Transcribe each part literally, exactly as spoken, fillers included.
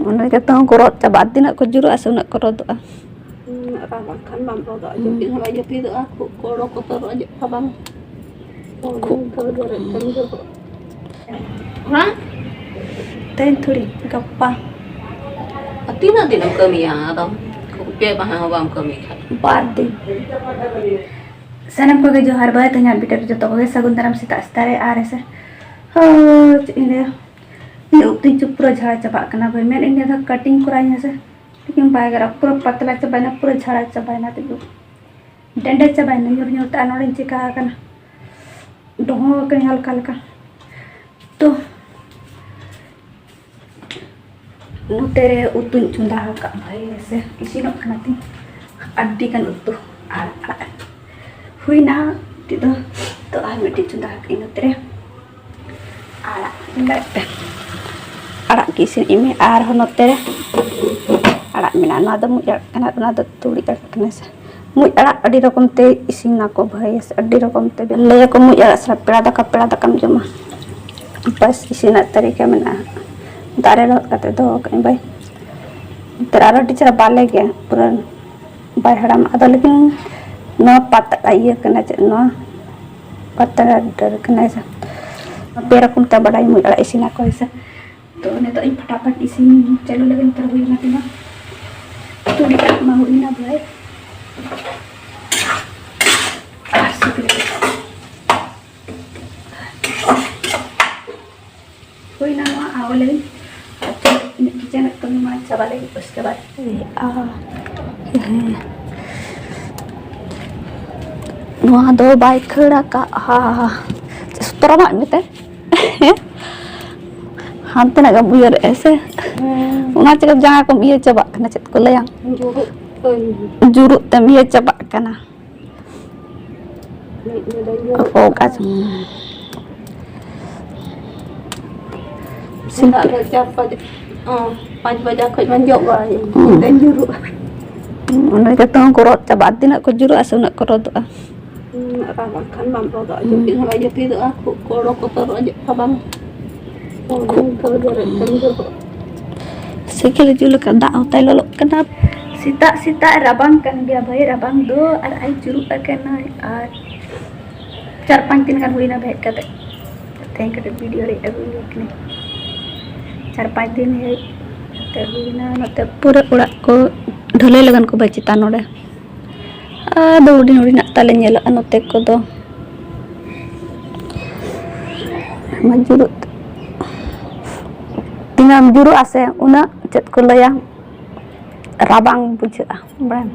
ᱚᱱᱟ ᱜᱮᱛᱚ ᱠᱚ ᱨᱚᱫ ᱪᱟᱵᱟᱜᱼᱟ, ᱛᱤᱱᱟᱹᱜ ᱠᱚ ᱡᱩᱨᱟᱹᱜᱼᱟ ᱥᱮ ᱩᱱᱟᱹᱜ ᱠᱚ ᱨᱚᱫᱚᱜᱼᱟ᱾ ᱦᱩᱸ, ᱨᱟᱵᱟᱝ ᱠᱷᱟᱱ ᱵᱟᱢ ᱨᱚᱫᱚᱜᱼᱟ, ᱦᱩᱸ᱾ ᱡᱟᱹᱯᱤᱫ ᱦᱚᱸ ᱵᱟᱭ ᱡᱟᱹᱯᱤᱫᱚᱜᱼᱟ, ᱠᱷᱩᱜ ᱠᱚ ᱚᱰᱚᱠ ᱩᱛᱟᱹᱨᱚᱜᱼᱟ, ᱡᱚᱜ ᱨᱟᱵᱟᱝ᱾ ᱠᱷᱩᱜ᱾ ᱦᱚᱲᱢᱚ ᱠᱚ ᱡᱚᱨᱚᱜ ᱠᱟᱱ ᱡᱚᱨᱚᱜ᱾ ᱦᱮᱸ? ᱛᱮᱦᱮᱧ ᱛᱷᱚᱲᱤ, ᱜᱟᱯᱟ᱾ ᱟᱨ ᱛᱤᱱᱟᱹᱜ ᱫᱤᱱ ᱮᱢ ᱠᱟᱹᱢᱤᱭᱟ ᱟᱫᱚ? ᱯᱮ ᱢᱟᱦᱟ ᱦᱚᱸ ᱵᱟᱢ ᱠᱟᱹᱢᱤ ᱠᱷᱟᱡ᱾ ᱵᱟᱨ ᱫᱤᱱ᱾ ᱥᱟᱱᱟᱢ ᱠᱚᱜᱮ ᱡᱚᱦᱟᱨ ᱵᱷᱟᱭ, ᱛᱮᱦᱮᱧᱟᱜ video ᱨᱮ ᱡᱚᱛᱚ ᱠᱚᱜᱮ ᱥᱟᱹᱜᱩᱱ ᱫᱟᱨᱟᱢ ᱥᱮᱛᱟᱜ ᱥᱮᱛᱟᱜ ᱨᱮ᱾ ᱟᱨ ᱮᱥᱮ, ᱦᱳᱭ, ᱪᱮᱫ ᱤᱧ ᱞᱟᱹᱭᱟ, ᱤᱧᱟᱹᱜ ᱩᱵ ᱛᱤᱧ ᱪᱩᱯ ᱯᱩᱨᱟᱹ ᱡᱷᱟᱲᱟ ᱪᱟᱵᱟᱜ ᱠᱟᱱᱟ ᱵᱷᱟᱭ, ᱢᱮᱱᱮᱫ ᱤᱧ ᱫᱚ cutting ᱠᱚᱨᱟᱣ ᱤᱧ ᱦᱮᱸ ᱥᱮ, ᱞᱮᱠᱤᱱ ᱵᱟᱭ ᱜᱟᱱᱚᱜ, ᱯᱩᱨᱟᱹ ᱯᱟᱛᱞᱟ ᱪᱟᱵᱟᱭᱮᱱᱟ, ᱯᱩᱨᱟᱹ ᱡᱷᱟᱲᱟ ᱪᱟᱵᱟᱭᱮᱱᱟ ᱛᱤᱧ ᱩᱵ᱾ ᱰᱮᱸᱰᱮ ᱪᱟᱵᱟᱭᱮᱱᱟ ᱧᱩᱨ ᱧᱩᱨ ᱛᱮ, ᱟᱨ ᱱᱚᱰᱮᱧ ᱪᱤᱠᱟ ᱟᱠᱟᱱᱟ, ᱰᱚᱦᱚ ᱟᱠᱟᱱᱟᱧ ᱦᱟᱞᱠᱟ ᱦᱟᱞᱠᱟ᱾ ᱛᱚ, ᱱᱚᱛᱮ ᱨᱮ ᱩᱛᱩᱧ ᱪᱚᱸᱫᱟ ᱟᱠᱟᱫ ᱵᱷᱟᱭ, ᱥᱮ ᱤᱥᱤᱱᱚᱜ ᱠᱟᱱᱟ ᱛᱤᱧ ᱟᱹᱰᱤ ᱜᱟᱱ ᱩᱛᱩ᱾ ᱟᱨ ᱟᱲᱟᱜ ᱦᱩᱭᱱᱟ ᱢᱤᱫᱴᱤᱡ ᱫᱚ, ᱛᱚ ᱟᱨ ᱢᱤᱫᱴᱤᱡ ᱪᱚᱸᱫᱟ ᱟᱠᱟᱫ ᱟᱹᱧ ᱱᱚᱛᱮ ᱨᱮ᱾ ᱟᱲᱟᱜ ᱵᱮᱸᱜᱟᱲ ᱛᱮ᱾ ᱟᱲᱟᱜ ᱜᱮ ᱤᱥᱤᱱ ᱤᱧ ᱢᱮ᱾ ᱟᱨᱦᱚᱸ ᱱᱚᱛᱮ ᱨᱮ ᱟᱲᱟᱜ ᱢᱮᱱᱟᱜᱼᱟ, ᱱᱚᱣᱟ ᱫᱚ ᱢᱩᱡ ᱟᱲᱟᱜ ᱠᱟᱱᱟ, ᱚᱱᱟ ᱫᱚ ᱛᱩᱲᱤ ᱟᱲᱟᱜ ᱠᱟᱱᱟ ᱥᱮ᱾ ᱢᱩᱡ ᱟᱲᱟᱜ ᱟᱹᱰᱤ ᱨᱚᱠᱚᱢ ᱛᱮ ᱤᱥᱤᱱ ᱟᱠᱚ ᱵᱷᱟᱹᱭ, ᱟᱹᱰᱤ ᱨᱚᱠᱚᱢ ᱛᱮ ᱞᱟᱹᱭ ᱟᱠᱚ ᱢᱩᱡ ᱟᱲᱟᱜ ᱥᱟᱞᱟᱜ ᱯᱮᱲᱟ ᱫᱟᱠᱟ, ᱯᱮᱲᱟ ᱫᱟᱠᱟᱢ ᱡᱚᱢᱟ᱾ ᱵᱟᱥ, ᱤᱥᱤᱱᱟᱜ ᱛᱟᱹᱨᱤᱠᱟ ᱢᱮᱱᱟᱜᱼᱟ᱾ ᱫᱟᱜ ᱨᱮ ᱞᱚᱦᱚᱫ ᱠᱟᱛᱮ ᱫᱚᱦᱚ ᱠᱟᱜ ᱟᱹᱧ ᱵᱷᱟᱹᱭ᱾ ᱱᱮᱛᱟᱨ ᱟᱨᱚ ᱟᱹᱰᱤ ᱪᱮᱦᱨᱟ ᱵᱟᱞᱮ ᱜᱮ, ᱯᱩᱨᱟᱹ ᱵᱟᱭ ᱦᱟᱲᱟᱢ᱾ ᱟᱫᱚ ᱞᱮᱠᱤᱱ ᱱᱚᱣᱟ ᱯᱟᱛᱲᱟ ᱤᱭᱟᱹ ᱠᱟᱱᱟ, ᱪᱮᱫ ᱱᱚᱣᱟ ᱯᱟᱛᱲᱟ ᱰᱟᱹᱨ ᱠᱟᱱᱟ ᱥᱮ᱾ ᱯᱮ ᱨᱚᱠᱚᱢ ᱛᱮ ᱵᱟᱰᱟᱭ ᱢᱩᱡ ᱟᱲᱟᱜ ᱤᱥᱤᱱ ᱟᱠᱚ ᱥᱮ᱾ ᱛᱚ ᱱᱤᱛᱚᱜ ᱤᱧ ᱯᱷᱟᱴᱟᱯᱷᱟᱴ ᱤᱥᱤᱱ ᱪᱟᱹᱞᱩ ᱞᱮᱜᱮ᱾ ᱱᱮᱛᱟᱨ ᱦᱩᱭ ᱮᱱᱟ ᱛᱤᱧᱟ ᱛᱩᱲᱤ ᱟᱲᱟᱜ ᱢᱟ ᱦᱩᱭ ᱮᱱᱟ ᱵᱷᱟᱹᱭ᱾ ᱟᱨ ᱥᱩᱠᱨᱤ ᱦᱩᱭ ᱮᱱᱟ ᱱᱚᱣᱟ ᱟᱬᱜᱚ ᱞᱮᱜᱮ᱾ ᱟᱨ ᱪᱚᱞᱚ ᱤᱧᱟᱹᱜ kitchen ᱨᱮ ᱠᱟᱹᱢᱤ ᱢᱟ ᱪᱟᱵᱟ ᱞᱮᱜᱮ, ᱩᱥᱠᱮ ᱵᱟᱫ᱾ ᱟ, ᱦᱮᱸ᱾ ᱱᱚᱣᱟ ᱫᱚ ᱵᱟᱭ ᱠᱷᱟᱹᱲ ᱟᱠᱟᱫᱼᱟ᱾ ᱥᱩᱛᱨᱚ ᱢᱟᱜ ᱢᱮᱛᱮ᱾ ᱦᱟᱱᱛᱮ ᱱᱟᱜ ᱜᱮᱢ ᱩᱭᱦᱟᱹᱨᱮᱫᱼᱟ ᱥᱮ? ᱦᱮᱸ᱾ ᱚᱱᱟ ᱪᱤᱠᱟᱹ ᱡᱟᱸᱜᱟ ᱠᱚᱢ ᱤᱭᱟᱹ ᱪᱟᱵᱟᱜ ᱠᱟᱱᱟ, ᱪᱮᱫ ᱠᱚ ᱞᱟᱹᱭᱟ? ᱡᱩᱨᱩᱜ ᱠᱟᱹᱧ᱾ ᱡᱩᱨᱩᱜ ᱛᱮᱢ ᱤᱭᱟᱹ ᱪᱟᱵᱟᱜ ᱠᱟᱱᱟ᱾ ᱢᱤᱫ ᱧᱤᱫᱟᱹᱧ ᱡᱩᱨᱩᱜ ᱚᱠᱚᱭ ᱚᱠᱟ ᱠᱟᱜᱼᱟ᱾ ᱪᱚᱝ? ᱥᱮᱛᱟᱜ ᱨᱮ ᱪᱟᱨ ᱯᱟᱸᱪ, ᱚ, ᱯᱟᱸᱪ ᱵᱟᱡᱟ ᱠᱷᱚᱡ ᱢᱟᱧ ᱡᱚᱜ ᱵᱟᱲᱟᱭᱟ᱾ ᱦᱩᱸ᱾ ᱧᱤᱫᱟᱹᱧ ᱡᱩᱨᱩᱜᱼᱟ᱾ ᱚᱱᱟ ᱜᱮᱛᱚ ᱠᱚ ᱨᱚᱫ ᱪᱟᱵᱟᱜᱼᱟ᱾ ᱛᱤᱱᱟᱹᱜ ᱠᱚ ᱡᱩᱨᱟᱹᱜᱼᱟ ᱥᱮ ᱩᱱᱟᱹᱜ ᱠᱚ ᱨᱚᱫᱚᱜᱼᱟ᱾ ᱦᱩᱸ, ᱨᱟᱵᱟᱝ ᱠᱷᱟᱱ ᱵᱟᱢ ᱨᱚᱫᱚᱜᱼᱟ᱾ ᱦᱩᱸ᱾ ᱡᱟᱹᱯᱤᱫ ᱦᱚᱸ ᱵᱟᱭ ᱡᱟᱹᱯᱤᱫᱚᱜᱼᱟ, ᱠᱷᱩᱜ ᱠᱚ ᱚᱰᱚᱠ ᱩᱛᱟᱹᱨᱚᱜᱼᱟ, ᱡᱚᱜ ᱨᱟᱵᱟᱝ᱾ ᱦᱚᱲᱢᱚ ᱠᱚ ᱡᱚᱨᱚᱜ ᱠᱟᱱ ᱡᱚᱨᱚᱜ᱾ ᱥᱟᱭᱠᱮᱞ ᱦᱤᱡᱩᱜ ᱞᱮᱠᱟ ᱫᱟᱜ ᱦᱚᱸ ᱛᱟᱭ ᱞᱚᱞᱚᱜ ᱠᱟᱱᱟ᱾ ᱥᱮᱛᱟᱜ ᱥᱮᱛᱟᱜ ᱨᱟᱵᱟᱝ ᱠᱟᱱ ᱜᱮᱭᱟ ᱵᱷᱟᱹᱭ, ᱨᱟᱵᱟᱝ ᱫᱚ᱾ ᱟᱨ ᱟᱡ ᱡᱩᱨᱩᱜ ᱠᱟᱱᱟ᱾ ᱟᱨ ᱪᱟᱨ ᱯᱟᱸᱪ ᱫᱤᱱ ᱜᱟᱱ ᱦᱩᱭᱱᱟ ᱦᱮᱡ ᱠᱟᱛᱮ᱾ ᱛᱮᱦᱮᱧ ᱠᱟᱹᱴᱤᱡ ᱵᱷᱤᱰᱤᱭᱳ ᱨᱮ ᱟᱹᱜᱩ ᱦᱩᱭ ᱠᱟᱱᱟ᱾ ᱪᱟᱨ ᱯᱟᱸᱪ ᱫᱤᱱ ᱦᱮᱡ ᱠᱟᱛᱮ ᱦᱩᱭᱱᱟ᱾ ᱱᱚᱛᱮ ᱯᱩᱨᱟᱹ ᱚᱲᱟᱜ ᱠᱚ ᱰᱷᱟᱹᱞᱟᱹᱭ ᱞᱟᱜᱟᱱ ᱠᱚ ᱵᱟᱭ ᱪᱮᱛᱟᱱ ᱱᱚᱰᱮ᱾ ᱟᱫᱚ ᱦᱩᱰᱤᱧ ᱦᱩᱰᱤᱧᱟᱜ ᱛᱟᱞᱮ ᱧᱮᱞᱚᱜᱼᱟ ᱱᱚᱛᱮ ᱠᱚᱫᱚ᱾ ᱢᱟ ᱡᱩᱨᱩᱜ, ᱛᱤᱱᱟᱹᱜ ᱮᱢ ᱡᱩᱨᱩᱜᱼᱟ ᱥᱮ, ᱩᱱᱟᱹᱜ ᱪᱮᱫ ᱠᱚ ᱞᱟᱹᱭᱟ, ᱨᱟᱵᱟᱝ ᱵᱩᱡᱷᱟᱹᱜᱼᱟ, ᱵᱟᱲᱟᱭᱟᱢ᱾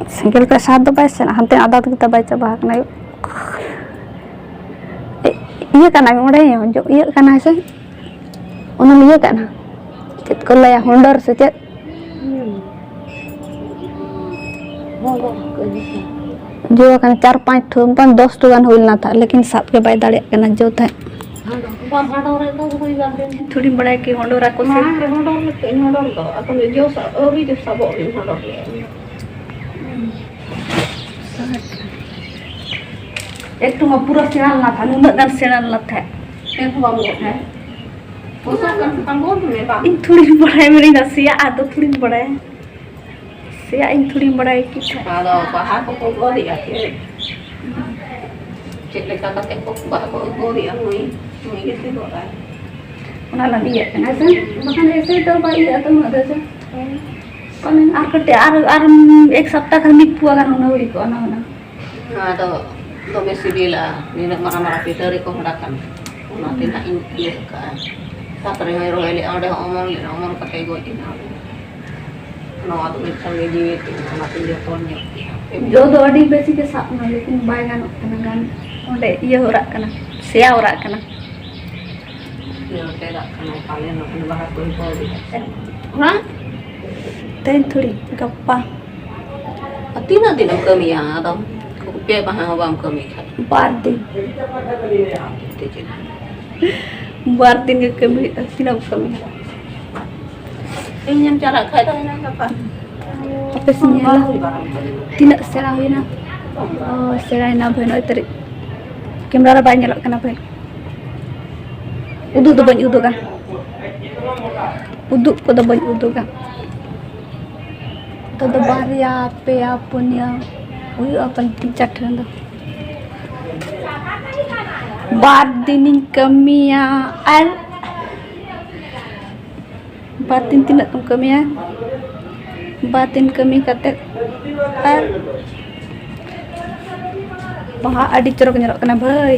ᱥᱮᱸᱜᱮᱞ ᱠᱚ ᱥᱟᱦᱟᱣ ᱫᱚ ᱵᱟᱭ ᱥᱮᱱᱚᱜᱼᱟ, ᱦᱟᱱᱛᱮ ᱟᱫᱟ ᱛᱮᱜᱮ ᱛᱚ ᱵᱟᱭ ᱪᱟᱵᱟ ᱟᱠᱟᱱᱟ᱾ ᱤᱭᱟᱹ ᱠᱟᱱᱟ, ᱚᱸᱰᱮ ᱤᱭᱟᱹᱜ ᱠᱟᱱᱟ ᱥᱮ? ᱚᱱᱟᱢ ᱤᱭᱟᱹ ᱠᱟᱜ ᱱᱟ? ᱪᱮᱫ ᱠᱚ ᱞᱟᱹᱭᱟ, ᱦᱳᱞᱰᱟᱨ ᱥᱮ ᱪᱮᱫ? ᱡᱚ ᱟᱠᱟᱱᱟ ᱪᱟᱨ ᱯᱟᱸᱪ ᱴᱷᱚ, ᱵᱟᱝ ᱫᱚᱥ ᱴᱷᱚ ᱜᱟᱱ ᱦᱩᱭ ᱞᱮᱱᱟ ᱛᱟᱦᱮᱸᱫ, ᱞᱮᱠᱤᱱ ᱥᱟᱵ ᱜᱮ ᱵᱟᱭ ᱫᱟᱲᱮᱭᱟᱜ ᱠᱟᱱᱟ ᱡᱚ ᱛᱟᱦᱮᱸᱫ᱾ ᱛᱷᱚᱲᱤᱢ ᱵᱟᱲᱟᱭᱟ ᱠᱤ ᱦᱚᱸᱰᱚᱨ ᱟᱠᱚ ᱥᱮ? ᱢᱟᱲᱟᱝ ᱨᱮ ᱦᱚᱸᱰᱚᱨ ᱞᱮᱫ ᱛᱟᱦᱮᱸᱫ, ᱦᱚᱸᱰᱚᱨ ᱫᱚ᱾ ᱟᱫᱚ ᱡᱚ ᱥᱟᱵ, ᱟᱹᱣᱨᱤ ᱡᱚ ᱥᱟᱵᱚᱜ ᱨᱮᱧ ᱦᱚᱸᱰᱚᱨ ᱞᱮᱫ᱾ ᱮᱠᱴᱩ ᱢᱟ ᱯᱩᱨᱟᱹ ᱥᱮᱬᱟ ᱞᱮᱱᱟ ᱛᱟᱦᱮᱸᱫ, ᱱᱩᱱᱟᱹᱜ ᱜᱟᱱ ᱥᱮᱬᱟ ᱞᱮᱱᱟ ᱛᱟᱦᱮᱸᱫ᱾ ᱮᱱ ᱦᱚᱸ ᱵᱟᱢ ᱜᱚᱜ ᱛᱟᱦᱮᱸᱫ᱾ ᱯᱚᱥᱟᱜ ᱠᱟᱱ ᱠᱷᱟᱱ ᱜᱚᱜ ᱢᱮ, ᱵᱟᱝ? ᱤᱧ ᱛᱷᱚᱲᱤᱧ ᱵᱟᱲᱟᱭᱟ, ᱢᱮᱱᱟᱹᱧ ᱱᱟᱥᱮᱭᱟᱜ ᱟᱫᱚ ᱛᱷᱚᱲᱤᱧ ᱵᱟᱲᱟᱭᱟ᱾ ᱥᱮᱭᱟᱜ ᱤᱧ ᱛᱷᱚᱲᱤᱧ ᱵᱟᱲᱟᱭ ᱠᱮᱫ ᱛᱟᱦᱮᱸᱫ᱾ ᱟᱫᱚ ᱵᱟᱦᱟ ᱠᱚᱠᱚ ᱜᱚᱫᱮᱜᱼᱟ ᱪᱮᱫ? ᱪᱮᱫ ᱞᱮᱠᱟ ᱠᱟᱛᱮ ᱠᱚ ᱵᱟᱦᱟ ᱠᱚ ᱜᱚᱫᱮᱜᱼᱟ? ᱱᱩᱭ, ᱱᱩᱭ ᱜᱮᱥᱮ ᱜᱚᱫᱟᱭ᱾ ᱚᱱᱟ ᱞᱟᱹᱜᱤᱫ ᱤᱭᱟᱹᱜ ᱠᱟᱱᱟ ᱥᱮ? ᱵᱟᱠᱷᱟᱱ ᱮᱥᱮ ᱫᱚ ᱵᱟᱭ ᱤᱭᱟᱹᱜᱼᱟ ᱛᱚ, ᱩᱱᱟᱹᱜ ᱫᱚ ᱥᱮ? ᱚᱱᱮ ᱟᱨ ᱠᱟᱹᱴᱤᱡ, ᱟᱨ, ᱟᱨ ᱮᱠ ᱥᱚᱯᱛᱟ ᱠᱷᱟᱱ ᱢᱤᱫ ᱯᱩᱣᱟ ᱜᱟᱱ ᱚᱱᱟ ᱦᱩᱭ ᱠᱚᱜᱼᱟ, ᱚᱱᱟ, ᱚᱱᱟ᱾ ᱱᱚᱣᱟ ᱫᱚ ᱫᱚᱢᱮ ᱥᱤᱵᱤᱞᱟ, ᱱᱤᱱᱟᱹᱜ ᱢᱟᱨᱟᱝ ᱢᱟᱨᱟᱝ ᱯᱤᱴᱷᱟᱹ ᱨᱮᱠᱚ ᱦᱚᱸᱰᱟ ᱠᱟᱱᱟ᱾ ᱚᱱᱟᱛᱮ ᱱᱟᱜ ᱤᱧ ᱤᱭᱟᱹ ᱠᱟᱜᱼᱟ᱾ ᱥᱟᱛ ᱨᱮᱦᱚᱸᱭ ᱨᱚᱦᱚᱭ ᱞᱮᱫᱼᱟ, ᱚᱸᱰᱮ ᱦᱚᱸ ᱚᱢᱚᱱ ᱞᱮᱱᱟ, ᱚᱢᱚᱱ ᱠᱟᱛᱮ ᱜᱚᱡ ᱮᱱᱟ᱾ ᱱᱚᱣᱟ ᱫᱚ ᱢᱤᱫᱴᱟᱝ ᱜᱮ ᱡᱤᱣᱤ ᱛᱤᱧ, ᱚᱱᱟᱛᱮᱧ ᱡᱚᱛᱚᱱ ᱧᱚᱜ ᱠᱮᱜᱼᱟ᱾ ᱡᱚ ᱫᱚ ᱟᱹᱰᱤ ᱵᱮᱥ ᱜᱮ ᱥᱟᱵ ᱮᱱᱟ, ᱞᱮᱠᱤᱱ ᱵᱟᱭ ᱜᱟᱱᱚᱜ ᱠᱟᱱᱟ, ᱜᱟᱱ ᱚᱸᱰᱮ ᱤᱭᱟᱹ ᱦᱚᱨᱟᱜ ᱠᱟᱱᱟ, ᱥᱮᱭᱟ ᱦᱚᱨᱟᱜ ᱠᱟᱱᱟ᱾ ᱤᱭᱟᱹ ᱛᱮ ᱫᱟᱜ ᱠᱟᱱᱟᱭ, ᱯᱟᱞᱮ ᱱᱚᱜᱼᱚᱭ ᱵᱟᱦᱟ ᱠᱚᱭ ᱦᱚᱭ ᱮᱫᱟ᱾ ᱦᱮᱸ? ᱛᱮᱦᱮᱧ ᱛᱷᱚᱲᱤ, ᱜᱟᱯᱟ᱾ ᱟᱨ ᱛᱤᱱᱟᱹᱜ ᱫᱤᱱ ᱮᱢ ᱠᱟᱹᱢᱤᱭᱟ ᱟᱫᱚ? ᱯᱮ ᱢᱟᱦᱟ ᱦᱚᱸ ᱵᱟᱢ ᱠᱟᱹᱢᱤ ᱠᱷᱟᱡ᱾ ᱵᱟᱨ ᱫᱤᱱ᱾ ᱵᱟᱨ ᱫᱤᱱ ᱜᱮ ᱠᱟᱹᱢᱤ ᱦᱩᱭᱩᱜᱼᱟ, ᱛᱤᱱᱟᱹᱜ ᱮᱢ ᱠᱟᱹᱢᱤᱭᱟ? ᱤᱧᱮᱢ ᱪᱟᱞᱟᱜ ᱠᱷᱟᱡ ᱫᱚ ᱦᱩᱱᱟᱹᱝ ᱜᱟᱯᱟ᱾ ᱟᱯᱮ ᱥᱮᱫ ᱧᱮᱞᱟ᱾ ᱛᱤᱱᱟᱹᱜ ᱥᱮᱬᱟ ᱦᱩᱭᱱᱟ? ᱚ, ᱥᱮᱬᱟᱭᱮᱱᱟ ᱵᱷᱟᱹᱭ, ᱱᱚᱜᱼᱚᱭ ᱛᱟᱹᱨᱤᱡ᱾ ᱠᱮᱢᱨᱟ ᱨᱮ ᱵᱟᱭ ᱧᱮᱞᱚᱜ ᱠᱟᱱᱟ ᱵᱷᱟᱹᱭ᱾ ᱩᱫᱩᱜ ᱫᱚ ᱵᱟᱹᱧ ᱩᱫᱩᱜᱟ᱾ ᱩᱫᱩᱜ ᱠᱚᱫᱚ ᱵᱟᱹᱧ ᱩᱫᱩᱜᱟ᱾ ᱱᱤᱛᱚᱜ ᱫᱚ ᱵᱟᱨᱭᱟ, ᱯᱮᱭᱟ, ᱯᱩᱱᱭᱟᱹ ᱦᱩᱭᱩᱜᱼᱟ ᱯᱟᱞᱮ, ᱛᱤᱱ ᱪᱟᱨ ᱴᱷᱮᱱ ᱫᱚ᱾ ᱵᱟᱨ ᱫᱤᱱᱤᱧ ᱠᱟᱹᱢᱤᱭᱟ ᱟᱨ ᱵᱟᱨ ᱫᱤᱱ ᱛᱤᱱᱟᱹᱜ ᱮᱢ ᱠᱟᱹᱢᱤᱭᱟ? ᱵᱟᱨ ᱫᱤᱱ ᱠᱟᱹᱢᱤ ᱠᱟᱛᱮ ᱟᱨ ᱵᱟᱦᱟ ᱟᱹᱰᱤ ᱪᱚᱨᱚᱠ ᱧᱮᱞᱚᱜ ᱠᱟᱱᱟ ᱵᱷᱟᱹᱭ,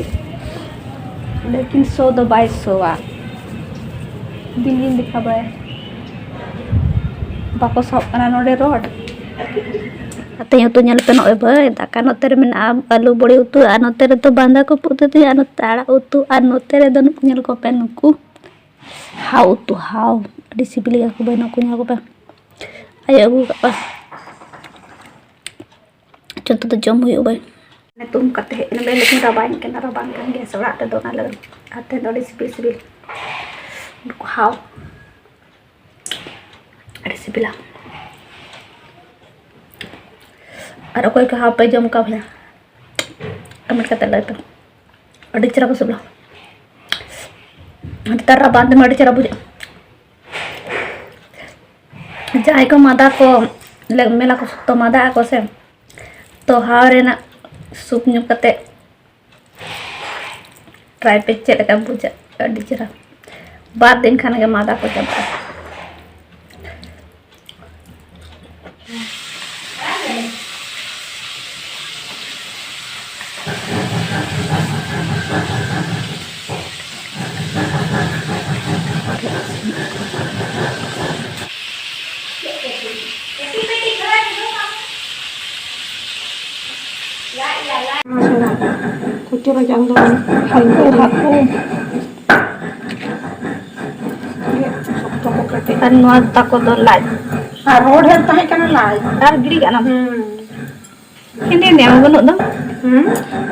ᱞᱮᱠᱤᱱ ᱥᱚ ᱫᱚ ᱵᱟᱭ ᱥᱚᱣᱟ᱾ ᱫᱤᱱ ᱜᱮᱧ ᱫᱮᱠᱷᱟᱣ ᱵᱟᱲᱟᱭᱟ, ᱵᱟᱠᱚ ᱥᱟᱵ ᱠᱟᱱᱟ ᱱᱚᱰᱮ ᱨᱚᱰ᱾ ᱟᱨ ᱛᱮᱦᱮᱧ ᱩᱛᱩ ᱧᱮᱞ ᱯᱮ ᱱᱚᱜᱼᱚᱭ ᱵᱷᱟᱹᱭ, ᱫᱟᱠᱟ ᱱᱚᱛᱮ ᱨᱮ ᱢᱮᱱᱟᱜᱼᱟ ᱟᱹᱞᱩ ᱵᱚᱲᱤ ᱩᱛᱩ, ᱟᱨ ᱱᱚᱛᱮ ᱨᱮᱫᱚ ᱵᱟᱸᱫᱷᱟ ᱠᱚᱯᱤ ᱩᱛᱩ ᱛᱤᱧ, ᱟᱨ ᱱᱚᱛᱮ ᱟᱲᱟᱜ ᱩᱛᱩ, ᱟᱨ ᱱᱚᱛᱮ ᱨᱮᱫᱚ ᱱᱩᱠᱩ ᱧᱮᱞ ᱠᱚᱯᱮ, ᱱᱩᱠᱩ ᱦᱟᱣ ᱩᱛᱩ, ᱦᱟᱣ ᱟᱹᱰᱤ ᱥᱤᱵᱤᱞ ᱜᱮᱭᱟ ᱠᱚ ᱵᱷᱟᱹᱭ, ᱱᱩᱠᱩ ᱧᱮᱞ ᱠᱚᱯᱮ᱾ ᱟᱭᱳ ᱟᱹᱜᱩ ᱟᱠᱟᱫ ᱠᱚᱣᱟ᱾ ᱡᱚᱛᱚ ᱫᱚ ᱡᱚᱢ ᱦᱩᱭᱩᱜᱼᱟ ᱵᱟᱹᱭ᱾ ᱧᱩᱛᱩᱢ ᱠᱟᱛᱮ ᱦᱮᱡ ᱮᱱᱟ ᱵᱟᱹᱭ, ᱞᱮᱠᱤᱱ ᱨᱟᱵᱟᱝ ᱠᱟᱱᱟ, ᱨᱟᱵᱟᱝ ᱠᱟᱱ ᱜᱮᱭᱟ ᱥᱮ ᱚᱲᱟᱜ ᱨᱮᱫᱚ, ᱚᱱᱟ ᱞᱟᱹᱜᱤᱫ᱾ ᱟᱨ ᱛᱮᱦᱮᱧ ᱫᱚ ᱟᱹᱰᱤ ᱥᱤᱵᱤᱞ ᱥᱤᱵᱤᱞ ᱱᱩᱠᱩ ᱦᱟᱣ, ᱟᱹᱰᱤ ᱥᱤᱵᱤᱞᱟ᱾ ᱟᱨ ᱚᱠᱚᱭ ᱠᱚ ᱦᱟᱣ ᱯᱮ ᱡᱚᱢ ᱠᱟᱜ ᱵᱷᱟᱭᱟ, ᱠᱚᱢᱮᱱᱴ ᱠᱟᱛᱮ ᱞᱟᱹᱭ ᱯᱮ, ᱟᱹᱰᱤ ᱪᱮᱦᱨᱟ ᱠᱚ ᱥᱤᱵᱤᱞᱟ᱾ ᱱᱮᱛᱟᱨ ᱨᱟᱵᱟᱝ ᱫᱤᱱ ᱢᱟ ᱟᱹᱰᱤ ᱪᱮᱦᱨᱟ ᱵᱩᱡᱷᱟᱹᱜᱼᱟ᱾ ᱡᱟᱦᱟᱸᱭ ᱠᱚ ᱢᱟᱫᱟ ᱠᱚ, ᱞᱮ-, ᱢᱮᱞᱟ ᱠᱚ ᱥᱚᱠᱛᱚ ᱢᱟᱫᱟ ᱟᱠᱚ ᱥᱮ, ᱛᱚ ᱦᱟᱣ ᱨᱮᱱᱟᱜ ᱥᱩᱯ ᱧᱩ ᱠᱟᱛᱮ ᱴᱨᱟᱭ ᱯᱮ, ᱪᱮᱫ ᱞᱮᱠᱟ ᱵᱩᱡᱷᱟᱹᱜ, ᱟᱹᱰᱤ ᱪᱮᱦᱨᱟ᱾ ᱵᱟᱨ ᱫᱤᱱ ᱠᱷᱟᱱ ᱜᱮ ᱢᱟᱫᱟ ᱠᱚ ᱪᱟᱵᱟᱜᱼᱟ᱾ ᱠᱩᱪᱩᱨ ᱡᱟᱝ ᱫᱚ ᱦᱟᱹᱠᱩ, ᱦᱟᱹᱠᱩ᱾ ᱥᱚᱠᱛᱚ ᱠᱚ ᱠᱟᱹᱴᱤᱡ᱾ ᱟᱨ ᱱᱚᱣᱟ ᱛᱟᱠᱚ ᱫᱚ ᱞᱟᱡ᱾ ᱟᱨ ᱦᱚᱲ ᱰᱷᱮᱨ ᱛᱟᱦᱮᱸ ᱠᱟᱱᱟ ᱞᱟᱡ᱾ ᱟᱨ ᱜᱤᱰᱤ ᱠᱟᱜ ᱱᱟᱢ᱾ ᱦᱩᱸ᱾ ᱦᱮᱸᱫᱮ ᱦᱮᱸᱫᱮ ᱟᱜ ᱵᱟᱹᱱᱩᱜ ᱫᱚ᱾ ᱦᱩᱸ?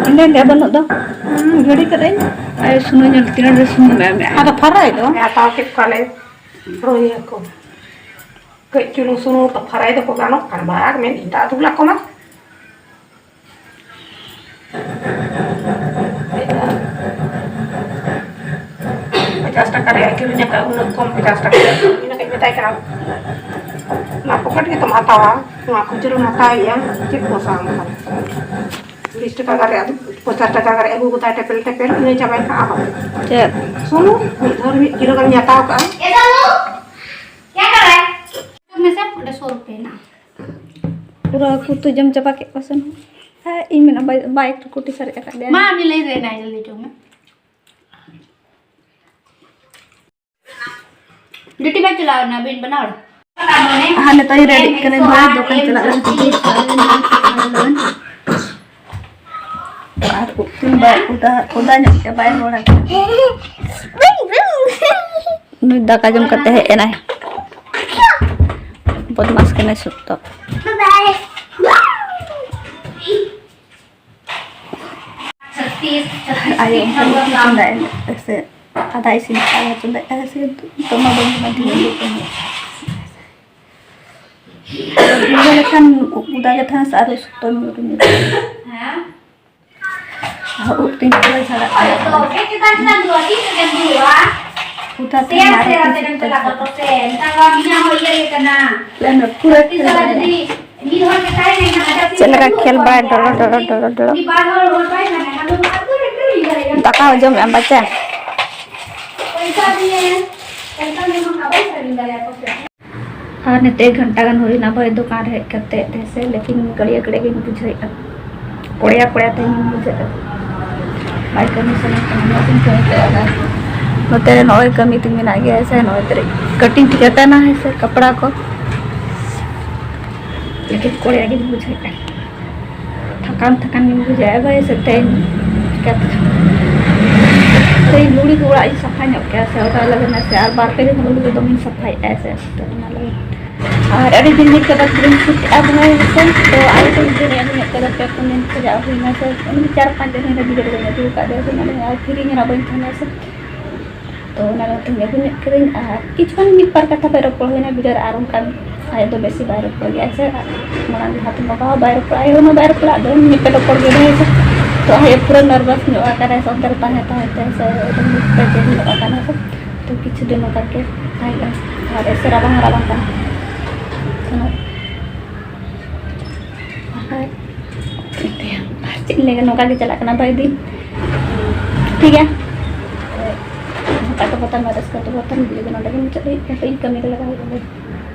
ᱦᱮᱸᱫᱮ ᱦᱮᱸᱫᱮ ᱟᱜ ᱵᱟᱹᱱᱩᱜ ᱫᱚ᱾ ᱦᱩᱸ, ᱜᱤᱰᱤ ᱠᱟᱹᱫᱟᱹᱧ᱾ ᱟᱭ ᱥᱩᱱᱩᱢ ᱧᱮᱞ ᱛᱤᱱᱟᱹᱜ ᱰᱷᱮᱨ ᱥᱩᱱᱩᱢ ᱮᱢ ᱮᱢ᱾ ᱟᱫᱚ ᱯᱷᱟᱨᱟᱭ ᱫᱚ᱾ ᱦᱟᱛᱟᱣ ᱠᱮᱫ ᱠᱚᱣᱟᱞᱮ ᱨᱩᱭ ᱦᱟᱹᱠᱩ᱾ ᱠᱟᱹᱡ ᱪᱩᱞᱩᱝ ᱥᱩᱱᱩᱢ ᱛᱮ ᱯᱷᱟᱨᱟᱭ ᱫᱚᱠᱚ ᱜᱟᱱᱚᱜ ᱠᱟᱱ ᱵᱟᱝ, ᱢᱮᱱ ᱮᱫᱟ ᱫᱩᱞᱟ ᱠᱚ ᱢᱟ᱾ ᱯᱚᱪᱟᱥ ᱴᱟᱠᱟ ᱨᱮᱭᱟᱜ ᱠᱤᱨᱤᱧ ᱟᱠᱟᱫ, ᱩᱱᱟᱹᱜ ᱠᱚᱢ ᱯᱚᱪᱟᱥ ᱴᱟᱠᱟ ᱨᱮᱭᱟᱜ ᱤᱧ ᱢᱮᱛᱟᱭ ᱠᱟᱱᱟ, ᱚᱱᱟ ᱯᱚᱠᱮᱴ ᱜᱮᱛᱚᱢ ᱦᱟᱛᱟᱣᱟ, ᱱᱚᱣᱟ ᱠᱷᱩᱪᱨᱟᱹᱢ ᱦᱟᱛᱟᱣᱮᱜᱼᱟ, ᱪᱮᱫ ᱯᱚᱥᱟᱣ ᱟᱢ ᱠᱟᱱᱟ? ᱵᱤᱥ ᱴᱟᱠᱟ ᱜᱟᱱ ᱨᱮᱭᱟᱜ, ᱯᱚᱪᱟᱥ ᱴᱟᱠᱟ ᱜᱟᱱ ᱨᱮᱭᱟᱜ ᱟᱹᱜᱩ ᱠᱟᱫᱟᱭ, ᱴᱮᱯᱮᱞ ᱴᱮᱯᱮᱞ, ᱤᱱᱟᱹ ᱪᱟᱵᱟᱭ ᱠᱟᱜᱼᱟ᱾ ᱪᱮᱫ? ᱥᱩᱱᱩᱢ ᱢᱤᱫ ᱫᱷᱟᱣ ᱢᱤᱫ ᱠᱤᱞᱳ ᱜᱟᱱ ᱦᱟᱛᱟᱣ ᱠᱟᱜᱼᱟ᱾ ᱢᱮᱥᱮ ᱚᱸᱰᱮ ᱥᱚ ᱨᱩᱯᱤᱭᱟ ᱦᱮᱱᱟᱜᱼᱟ᱾ ᱯᱩᱨᱟᱹ ᱦᱟᱹᱠᱩ ᱩᱛᱩ ᱡᱚᱢ ᱪᱟᱵᱟ ᱠᱮᱫ ᱠᱚᱣᱟ ᱥᱮ ᱱᱟᱦᱟᱜ? ᱦᱮᱸ, ᱤᱧ ᱢᱮᱱᱟ ᱵᱟᱭ, ᱵᱟᱭ ᱮᱠᱴᱩ ᱠᱩᱴᱤ ᱥᱟᱨᱮᱡ ᱟᱠᱟᱫ ᱞᱮᱭᱟ᱾ ᱢᱟ, ᱩᱱᱤ ᱞᱟᱹᱭ ᱨᱮ ᱱᱟᱭ ᱡᱚᱞᱫᱤ ᱪᱚᱝ ᱢᱮ᱾ ᱰᱤᱭᱩᱴᱤ ᱵᱟᱭ ᱪᱟᱞᱟᱣ ᱮᱱᱟ, ᱟᱹᱵᱤᱱ ᱵᱟᱱᱟ ᱦᱚᱲ? ᱦᱟᱸ, ᱱᱤᱛᱚᱜ ᱤᱧ ᱨᱮᱰᱤᱜ ᱠᱟᱹᱱᱟᱹᱧ, ᱵᱟᱭ ᱫᱚᱠᱟᱱ ᱪᱟᱞᱟᱜ ᱞᱟᱹᱜᱤᱫ᱾ ᱟᱨ ᱩᱛᱩ ᱵᱟᱭ ᱩᱫᱟ, ᱩᱫᱟ ᱧᱚᱜ ᱠᱮᱫ, ᱵᱟᱭ ᱨᱚᱲᱟ᱾ ᱱᱩᱭ ᱫᱟᱠᱟ ᱡᱚᱢ ᱠᱟᱛᱮ ᱦᱮᱡ ᱮᱱᱟᱭ᱾ ᱵᱚᱫᱢᱟᱥ ᱠᱟᱱᱟᱭ ᱥᱚᱠᱛᱚ᱾ ᱟᱭᱳ ᱚᱱᱠᱟ ᱩᱛᱩ ᱪᱚᱸᱫᱟᱭ ᱥᱮ ᱟᱫᱟ ᱤᱥᱤᱱ ᱠᱟᱛᱮ ᱟᱫᱟ ᱪᱚᱸᱫᱟᱭ ᱥᱮ ᱱᱤᱛᱚᱜ ᱢᱟ ᱵᱟᱹᱧ ᱵᱟᱰᱟᱭᱟ᱾ ᱵᱷᱤᱸᱰᱟᱹ ᱞᱮᱠᱷᱟᱱ ᱩᱫᱟ ᱜᱮ ᱛᱟᱦᱮᱱᱟ ᱥᱮ ᱟᱨᱚ ᱥᱚᱠᱛᱚ ᱧᱩᱨᱩ ᱧᱩᱨᱩ᱾ ᱟᱨ ᱩᱫ ᱛᱤᱧ ᱯᱩᱨᱟᱹ ᱡᱷᱟᱲᱟᱜ ᱠᱟᱱᱟ᱾ ᱩᱫᱟ ᱛᱮ ᱢᱟᱨᱮ ᱛᱤᱧ ᱥᱚᱠᱛᱚ ᱡᱷᱟᱲᱟᱜ ᱠᱟᱱᱟ᱾ ᱯᱩᱨᱟᱹ ᱠᱷᱮᱞ ᱵᱟᱲᱟᱭ᱾ ᱪᱮᱫ ᱞᱮᱠᱟ ᱠᱷᱮᱞ ᱵᱟᱲᱟᱭ ᱰᱚᱞᱚ ᱰᱚᱞᱚ ᱰᱚᱞᱚ ᱰᱚᱞᱚ᱾ ᱫᱟᱠᱟ ᱦᱚᱸ ᱡᱚᱢᱮᱜᱼᱟ ᱵᱟᱪᱟ᱾ ᱟᱨ ᱱᱤᱛᱚᱜ ᱮᱠ ᱜᱷᱚᱱᱴᱟ ᱜᱟᱱ ᱦᱩᱭᱱᱟ ᱵᱷᱟᱹᱭ ᱫᱚᱠᱟᱱ ᱨᱮ ᱦᱮᱡ ᱠᱟᱛᱮ, ᱦᱮᱸ ᱥᱮ, ᱞᱮᱠᱤᱱ ᱠᱟᱹᱲᱤᱭᱟᱹ ᱠᱟᱹᱲᱤᱭᱟᱹ ᱜᱤᱧ ᱵᱩᱡᱷᱟᱹᱣᱮᱫᱼᱟ᱾ ᱠᱚᱲᱭᱟ ᱠᱚᱲᱭᱟ ᱛᱮᱧ ᱵᱩᱡᱷᱟᱹᱣᱮᱫᱼᱟ᱾ ᱵᱟᱭ ᱠᱟᱹᱢᱤ ᱥᱟᱱᱟ ᱠᱟᱱᱟ, ᱚᱱᱟ ᱛᱮᱧ ᱠᱟᱹᱢᱤ ᱠᱟᱱᱟ᱾ ᱱᱚᱛᱮ ᱨᱮ ᱱᱚᱜᱼᱚᱭ ᱠᱟᱹᱢᱤ ᱛᱤᱧ ᱢᱮᱱᱟᱜ ᱜᱮᱭᱟ, ᱦᱮᱸ ᱥᱮ, ᱱᱚᱜᱼᱚᱭ ᱛᱟᱹᱨᱤᱡ ᱠᱟᱹᱴᱤᱝ ᱴᱷᱤᱠᱟᱹ ᱛᱟᱦᱮᱱᱟ, ᱦᱮᱸ ᱥᱮ, ᱠᱟᱯᱲᱟ ᱠᱚ᱾ ᱞᱮᱠᱤᱱ ᱠᱚᱲᱭᱟ ᱜᱤᱧ ᱵᱩᱡᱷᱟᱹᱣᱮᱫᱼᱟ᱾ ᱛᱷᱟᱠᱟᱱ ᱛᱷᱟᱠᱟᱱ ᱜᱮᱢ ᱵᱩᱡᱷᱟᱹᱣᱟ ᱵᱷᱟᱹᱭ ᱥᱮ᱾ ᱛᱮᱦᱮᱧ ᱪᱤᱠᱟᱹᱛᱮ, ᱛᱮᱦᱮᱧ ᱞᱩᱲᱤ ᱠᱚ ᱚᱲᱟᱜ ᱤᱧ ᱥᱟᱯᱷᱟ ᱧᱚᱜ ᱠᱮᱜᱼᱟ ᱥᱮ, ᱚᱱᱟ ᱞᱟᱹᱜᱤᱫ ᱱᱟᱥᱮ ᱟᱨ ᱵᱟᱨ ᱯᱮ ᱫᱤᱱ ᱞᱩᱲᱤ ᱠᱚ ᱫᱚᱢᱮᱧ ᱥᱟᱯᱷᱟᱭᱮᱫᱼᱟ ᱥᱮ, ᱛᱚ ᱚᱱᱟ ᱞᱟᱹᱜᱤᱫ᱾ ᱟᱨ ᱟᱹᱰᱤ ᱫᱤᱱ ᱫᱤᱱ ᱠᱚᱫᱚ ᱯᱷᱤᱞᱢ ᱥᱩᱴ ᱮᱫᱼᱟ ᱵᱷᱟᱹᱭ ᱥᱮ, ᱛᱚ ᱟᱹᱰᱤ ᱫᱤᱱ ᱫᱤᱱ ᱟᱹᱜᱩ ᱧᱚᱜ ᱠᱚᱫᱚ ᱯᱮ ᱯᱩᱱ ᱫᱤᱱ ᱠᱷᱚᱡᱟᱜ ᱦᱩᱭᱱᱟ ᱥᱮ, ᱩᱱᱤ ᱪᱟᱨ ᱯᱟᱸᱪ ᱫᱤᱱ ᱦᱩᱭᱱᱟ ᱵᱷᱤᱰᱤᱭᱳ ᱫᱚ ᱵᱟᱹᱧ ᱟᱹᱜᱩ ᱟᱠᱟᱫ ᱫᱮᱭᱟ ᱥᱮ, ᱱᱚᱰᱮ ᱟᱨ ᱯᱷᱤᱨᱤ ᱜᱮ ᱱᱟᱜ ᱵᱟᱹᱧ ᱛᱟᱦᱮᱱᱟ ᱥᱮ᱾ ᱛᱚ ᱚᱱᱟ ᱞᱟᱹᱜᱤᱫ ᱛᱮ ᱟᱹᱜᱩ ᱧᱚᱜ ᱠᱤᱫᱟᱹᱧ ᱟᱨ ᱠᱤᱪᱷᱩ ᱜᱟᱱ ᱢᱤᱫ ᱵᱟᱨ ᱠᱟᱛᱷᱟ ᱯᱮ ᱨᱚᱯᱚᱲ ᱦᱩᱭᱱᱟ, ᱵᱷᱤᱰᱤᱭᱳ ᱨᱮ ᱟᱨ ᱚᱱᱠᱟᱱ ᱟᱭᱳ ᱫᱚ ᱵᱮᱥᱤ ᱵᱟᱭ ᱨᱚᱯᱚᱲ ᱜᱮᱭᱟ ᱥᱮ, ᱟᱨ ᱢᱟᱲᱟᱝ ᱞᱟᱦᱟᱛᱮ ᱵᱟᱵᱟ ᱦᱚᱸ ᱵᱟᱭ ᱨᱚᱯᱚᱲᱟ, ᱟᱭᱳ ᱦᱚᱸ ᱵᱟᱭ ᱨᱚᱯᱚᱲᱟ, ᱟᱫᱚ ᱢᱤᱫ ᱯᱮ ᱨᱚᱯᱚᱲ ᱜᱮ ᱵᱷᱟᱹᱭ ᱥᱮ᱾ ᱛᱚ ᱟᱡ ᱯᱩᱨᱟᱹ ᱱᱟᱨᱵᱷᱟᱥ ᱧᱚᱜ ᱟᱠᱟᱱᱟᱭ ᱥᱚᱱᱛᱚᱨ ᱛᱟᱦᱮᱸ ᱛᱟᱦᱮᱸ ᱛᱮ, ᱥᱮ ᱮᱠᱫᱚᱢ ᱢᱤᱫ ᱯᱮ ᱫᱤᱱ ᱧᱚᱜ ᱟᱠᱟᱱᱟ ᱠᱚ᱾ ᱛᱚ ᱠᱤᱪᱷᱩ ᱫᱤᱱ ᱱᱚᱝᱠᱟ ᱜᱮ ᱛᱟᱦᱮᱸ ᱠᱟᱱᱟ ᱟᱨ ᱮᱥᱮ ᱨᱟᱵᱟᱝ ᱨᱟᱵᱟᱝ ᱠᱟᱱᱟ᱾ ᱟᱨ ᱟᱨ ᱪᱮᱫ ᱤᱧ ᱞᱟᱹᱭᱟ, ᱱᱚᱝᱠᱟ ᱜᱮ ᱪᱟᱞᱟᱜ ᱠᱟᱱᱟ ᱵᱟᱨ ᱫᱤᱱ᱾ ᱴᱷᱤᱠ ᱜᱮᱭᱟ, ᱱᱚᱝᱠᱟ ᱛᱮ ᱵᱚᱛᱟᱱ ᱢᱟ ᱨᱟᱹᱥᱠᱟᱹ ᱛᱮ ᱵᱚᱛᱟᱱ ᱵᱷᱤᱰᱤᱭᱳ ᱫᱚ ᱱᱚᱰᱮ ᱜᱮ ᱢᱩᱪᱟᱹᱫ ᱦᱩᱭᱩᱜ ᱠᱟᱱᱟ᱾ ᱤᱧ ᱠᱟᱹᱢᱤ ᱨᱮ ᱞᱟᱜᱟᱣ ᱦᱩᱭᱩᱜᱼᱟ᱾